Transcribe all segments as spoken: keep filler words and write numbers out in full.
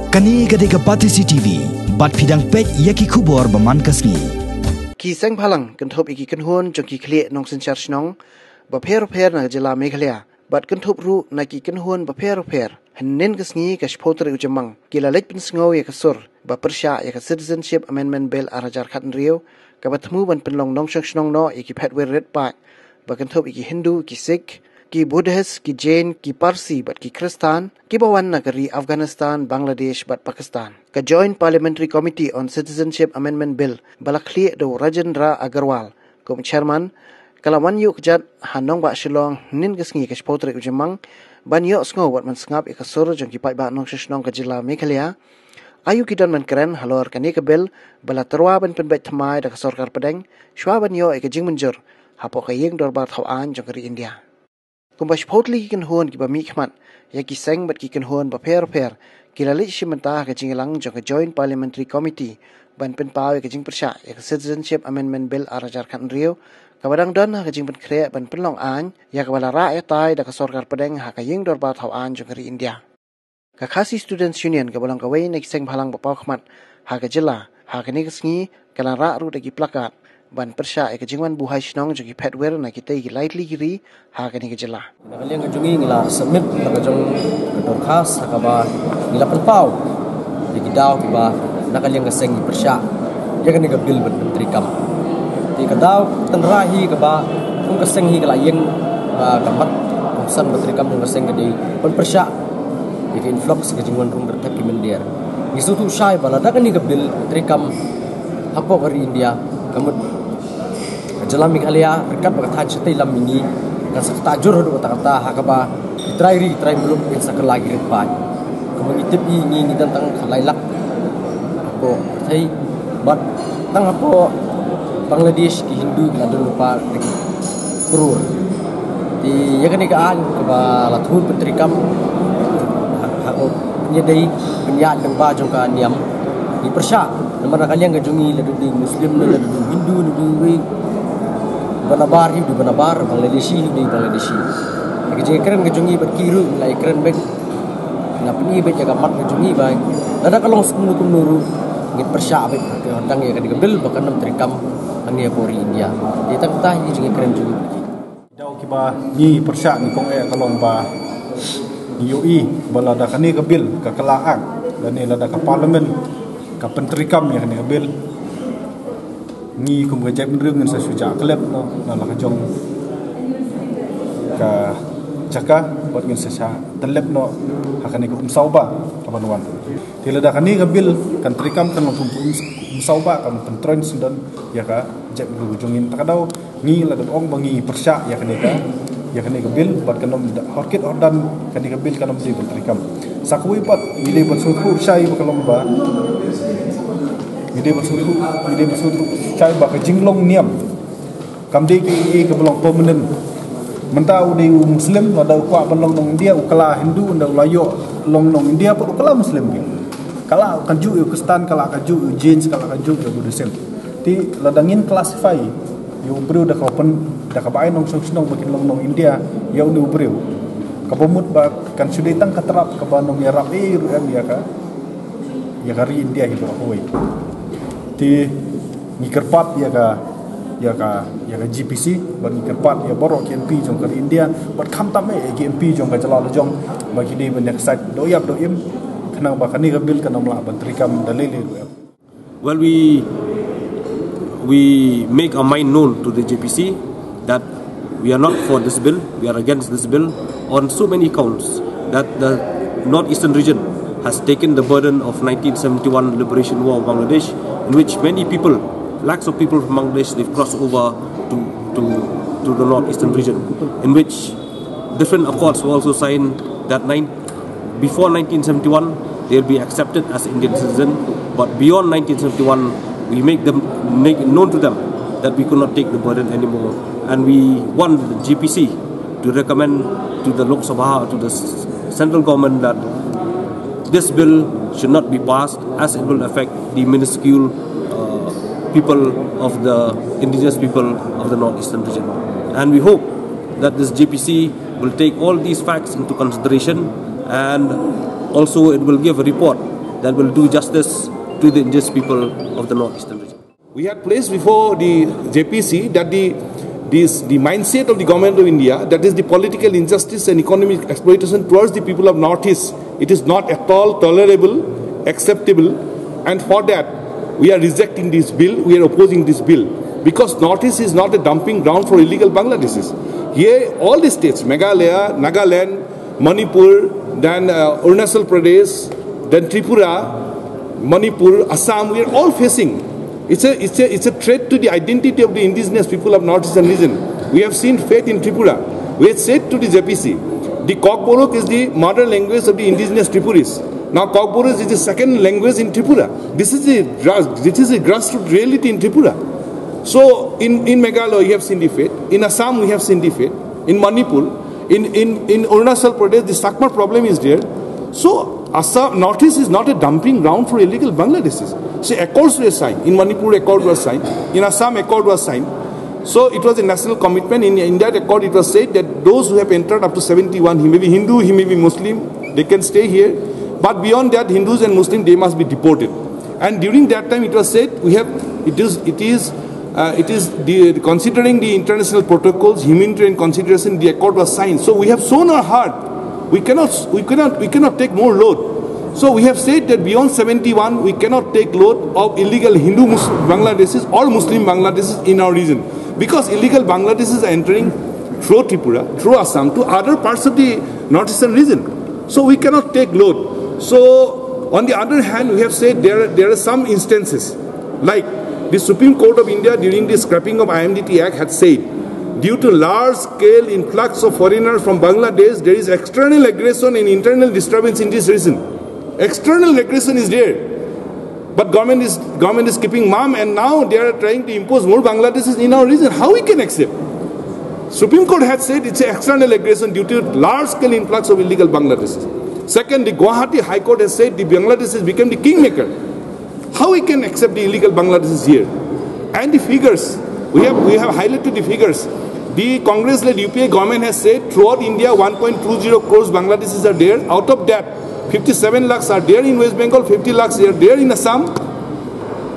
Kane ka dei ka Batesi T V, bad phi dang peit ïa ki khubor ba man ka sngi. Ki seng bhalang kynthup ïa ki kynhun jong ki khlieh nongsynshar shnong bapher bapher na ka jylla Meghalaya, bad kynthup ruh na ki kynhun bapher bapher, hynnin ka sngi ka shiphew tarik u Jymmang, ki la leit pynsngew ïa ka sur ba pyrshah ïa ka Citizenship Amendment Bill ar hajar khathynriew, kaba thmu ban pynlong nongshong shnong noh ïa ki phet wir rit paid, ba kynthup ïa ki Hindu, ki Sikh, ki Buddhist, ki Jain, ki Parsi bad ki Khristan, kiba wan na ka ri Afghanistan, Bangladesh bad Pakistan. Ka Joint Parliamentary Committee on Citizenship Amendment Bill, ba la khlieh da u Rajendra Agarwal kum u chairman, ka la wan ïuh kjat ha nongbah Shillong hynnin ka sngi ka shiphew tarik u Jymmang, ban ïohsngew bad ban sngap ïa ka sur jong ki paidbah nongshong shnong ka jylla Meghalaya, aïu ki don ban kren halor kane ka bill ba la tyrwa ban pynbeit thymmai da ka sorkar pdeng, shwa ban ïoh ïa ka jingmynjur hapoh ka ïing dorbar thaw aiñ jong ka ri India. Kumba shiphew tylli ki kynhun kiba mihkhmat ïa ki seng bad ki kynhun bapher bapher, ki la leit shim bynta ha ka jingïalang jong ka Joint Parliamentary Committee ban pynpaw ïa ka jingpyrshah ïa ka Citizenship Amendment Bill ar hajar khathynriew, kaba dang don ha ka jingpynkhreh ban pynlong aiñ, ïa kaba la rah ïa tai da ka sorkar pdeng ha ka ïing dorbar thaw aiñ jong ka ri India. Ka Khasi Students Union, kaba long kawei na ki seng bhalang ba paw khmat ha ka jylla, ha kane ka sngi ka la rah ruh da ki plakat ban pyrshah ïa ka jingwan buhai shnong jong ki phet wir na kitei ki lai tylli ki ri ha kane ka jylla. Na ka liang ka jong ngi, ngi la submit la ka jong ka dorkhas ha kaba ngi la pynpaw ïa ki daw kiba na ka liang ka seng ngi pyrshah ïa kane ka bill ban pyntreikam. Te ka daw tynrai hi kaba kum ka seng hi ka la ïeng, ah, ka mat kongsan ban treikam jong ka seng ka dei ban pyrshah ïa ka influx ka jingwan rung ryngkat ki mynder. Ngi sngewthuh shai ba lada kane ka bill treikam hapoh ka ri India, ka mut ka jylla Meghalaya ryngkat bad ka thaiñ shatei lam ïa ngi kan sa ktah jur haduh katta katta, ha kaba ki trai ri ki trai muluk kin sa kylla ki rit paid. Kumba ngi tip hi, ngi ngi don tang khatlai lak hapoh pyrthei, bad tang hapoh Bangladesh ki Hindu ki la don lypa da ki klur. Te ïa kane ka aiñ kaba la thmu pyntreikam ha, ha, ïa dei pynïaid lyngba jong ka niam, ngi pyrshah. Namar na ka liang ka jong ngi, lada dei Muslim ne, lada dei Hindu ne, dei uwei ba nabar hi u dei ba nabar, Bangladeshi hi u dei Bangladeshi. Ka jingkren ka jong ngi bad ki ruh ngi la ïakren beit, ngi la pyni beit ïa ka mat ka jong ngi ba lada ka long kumno kumno ruh ngin pyrshah beit, te hangta ïa kane ka bill ba kan ym treikam hangne hapoh ri India. Te tang kata hi ka jingkren jong ngi. Daw kiba ngi pyrshah, ngi kong eh, ka long ba ngi ïohi ba lada kane ka bill ka kylla act, lane lada ka parliament ka pyntreikam ïa kane ka bill, ngi kum ka jaitbynriew ngin sa shu jah klet noh na la ka jong ka jaka, bad ngin sa shu tylep noh ha kane ka umsawba kaban wan. Te lada kane ka bill kan treikam, kan long kum ka ums-, umsawba kaban pyntroiñ syndon ïa ka jaitbynriew jong ngi. Te ka daw ngi la dep ong ba ngi pyrshah ïa kane ka, ïa kane ka bill, bad kan ym da, hor kit hor dan kane ka bill kan ym dei ban treikam. Sa kawei pat, ngi dei ban sngewthuh shai ba ka long ba, ngi dei ban sngewthuh, ngi dei ban sngewthuh shai ba ka jinglong niam kam dei kaei kaei kaba long permanent. Mynta u dei u Muslim, lada u kwah ban long nong India, u kylla Hindu, ynda u la ïoh long nong India pat u kylla Muslim hi. Kylla kan juh ïa u Khristan, kylla kan juh ïa u Jain, kylla kan juh ïa u Buddhism. Te lada ngin classify ïa u briew da kaba pyn, da kaba ai nongshong shnong ba kin long nong India ïa une u briew, kaba mut ba kan shu dei tang ka trap kaba nongïarap, eh, ruh em ïa ka, ïa ka ri India hi baroh kawei. Te ngi kyrpad ïa ka, ïa ka, ïa ka G P C, bad ngi kyrpad ïa baroh ki M P jong ka ri India, bad khamtam eh ïa ki M P jong ka jylla la jong, ba ki dei ban ïa ka sait doh ïap doh im, khnang ba kane ka bill kan ym lah ban treikam da lei lei ruh em. Well, we, we make our mind known to the G P C that we are not for this bill, we are against this bill on so many counts, that the North Eastern region has taken the burden of nineteen seventy-one liberation war of Bangladesh, in which many people, lakhs of people from Bangladesh, they've crossed over to, to, to the North Eastern region, in which different accords were also signed that nine, before nineteen seventy-one, they'll be accepted as Indian citizen. But beyond nineteen seventy-one, we make them, make it known to them that we could not take the burden anymore. And we want the G P C to recommend to the Lok Sabha, to the s-, central government, that this bill should not be passed, as it will affect the minuscule, uh, people of the indigenous people of the North Eastern region. And we hope that this G P C will take all these facts into consideration, and also it will give a report that will do justice to the indigenous people of the northeastern region. We had placed before the J P C that the this the mindset of the government of India, that is the political injustice and economic exploitation towards the people of Northeast, it is not at all tolerable, acceptable, and for that we are rejecting this bill, we are opposing this bill, because Northeast is not a dumping ground for illegal Bangladeshis. Here, all the states, Meghalaya, Nagaland, Manipur, then uh, Arunachal Pradesh, then Tripura, Manipur, Assam, we are all facing. It's a, it's a, it's a threat to the identity of the indigenous people of Northeastern region. We have seen fate in Tripura. We had said to the J P C, the Kokborok is the mother language of the indigenous Tripuris. Now Kokborok is the second language in Tripura. This is the, this is a grassroots reality in Tripura. So in, in Meghalaya, you have seen the fate. In Assam, we have seen the fate. In Manipur, in, in, in Arunachal Pradesh, the Chakma problem is there. So Assam, Northeast is not a dumping ground for illegal Bangladeshis. So accords were signed. In Manipur, accord was signed. In Assam, accord was signed. So it was a national commitment. In, in that accord, it was said that those who have entered up to seventy-one, he may be Hindu, he may be Muslim, they can stay here. But beyond that, Hindus and Muslims, they must be deported. And during that time, it was said, we have, it is, it is, uh, it is the, considering the international protocols, humanitarian consideration, the accord was signed. So we have shown our heart. We cannot, we cannot, we cannot take more load. So we have said that beyond seventy-one, we cannot take load of illegal Hindu Mus- Bangladeshis or Muslim Bangladeshis in our region, because illegal Bangladeshis are entering through Tripura, through Assam to other parts of the northeastern region. So we cannot take load. So on the other hand, we have said there, there are some instances like the Supreme Court of India during the scrapping of I M D T Act had said, due to large scale influx of foreigners from Bangladesh, there is external aggression and internal disturbance in this region. External aggression is there. But government is government is keeping mum, and now they are trying to impose more Bangladeshis in our region. How we can accept? Supreme Court had said it's an external aggression due to large scale influx of illegal Bangladeshis. Second, the Guwahati High Court has said the Bangladeshis became the kingmaker. How we can accept the illegal Bangladeshis here? And the figures, we have we have highlighted the figures. The Congress-led U P A government has said throughout India, one point two zero crores Bangladeshis are there. Out of that, fifty-seven lakhs are there in West Bengal, fifty lakhs are there in Assam.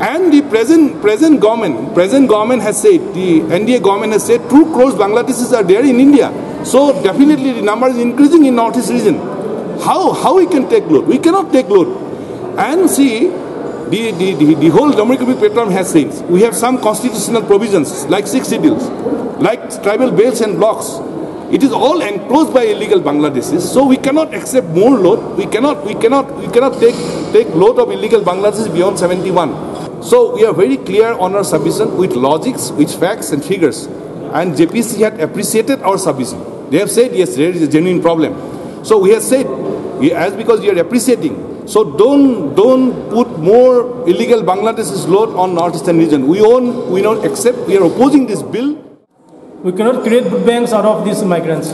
And the present present government, present government has said, the N D A government has said, two crores Bangladeshis are there in India. So definitely the number is increasing in Northeast region. How how we can take load? We cannot take load. And see, the the, the, the whole Jammu Kashmir Petram has said we have some constitutional provisions like six schedules, like tribal belts and blocks. It is all enclosed by illegal Bangladeshis, so we cannot accept more load. We cannot, we cannot, we cannot take take load of illegal Bangladeshis beyond seventy-one. So we are very clear on our submission with logics, with facts and figures. And J P C had appreciated our submission. They have said, yes, there is a genuine problem. So we have said, we, as because we are appreciating, so don't don't put more illegal Bangladeshis load on northeastern region. We own, we don't accept. We are opposing this bill. We cannot create vote banks out of these migrants.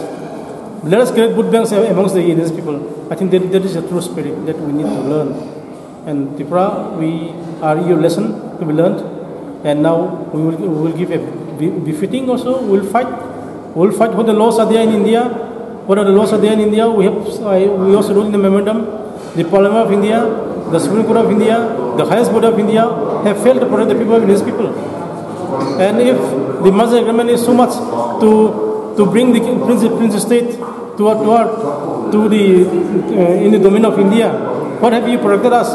Let us create vote banks amongst the indigenous people. I think that, that is the true spirit that we need to learn. And Tripura, we are your lesson to be learned. And now we will, we will give a be- befitting also. We will fight. We will fight for the laws are there in India. What are the laws are there in India? We have, I, we also wrote in the memorandum. The Parliament of India, the Supreme Court of India, the highest body of India have failed to protect the people of these people. And if the merger agreement is so much to to bring the Prince, Prince State to our, to our, to the uh, in the domain of India, what have you protected us?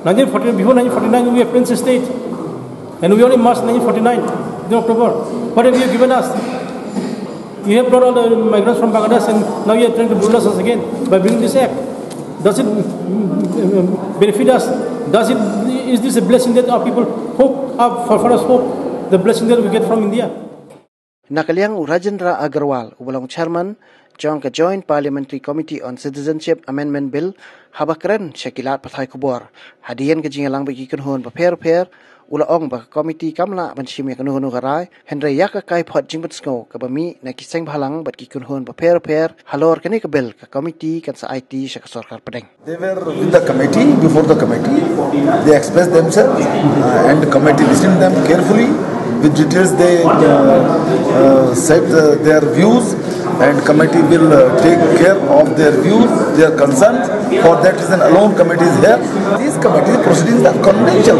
Nineteen forty, before nineteen forty-nine, we were Prince State, and we only marched nineteen forty-nine in October. What have you given us? You have brought all the migrants from Bangladesh, and now you are trying to build us again by bringing this act. Does it mm, benefit us? Does it, is this a blessing that our people hope, our forefathers hope, the blessing that we get from India? Na ka liang u Rajendra Agarwal, uba long chairman jong ka Joint Parliamentary Committee on Citizenship Amendment Bill, haba kren sha ki lad pathai khubor hadien ka jingïalang bad ki kynhun bapher bapher, u la ong ba ka komiti kam lah ban shim ïa kano kano ka rai, hynrei ïa ka kaiphod jingpynsngew kaba mih na ki seng bhalang bad ki kynhun bapher bapher halor kane ka bill, ka komiti kan sa aiti sha ka sorkar pdeng. They were with the committee, before the committee. They expressed themselves uh, and the committee listened them carefully. With details, they uh, uh, said uh, their views. And committee will uh, take care of their views, their concerns. For that reason alone, committee is here. These committee proceedings are confidential.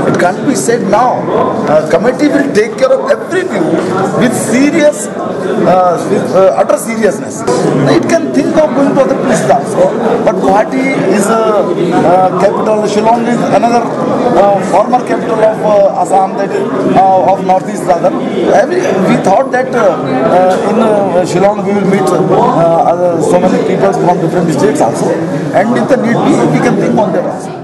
It can't be said now. Uh, committee will take care of every view with serious, uh, with uh, utter seriousness. It can think of going to other places also, but Guwahati is a uh, capital, Shillong is another uh, former capital of uh, Assam, that is uh, of Northeast rather. Every, we thought that uh, uh, in uh, Shillong we will meet uh, other, so many people from different states also, and if the need be, we can think on that also.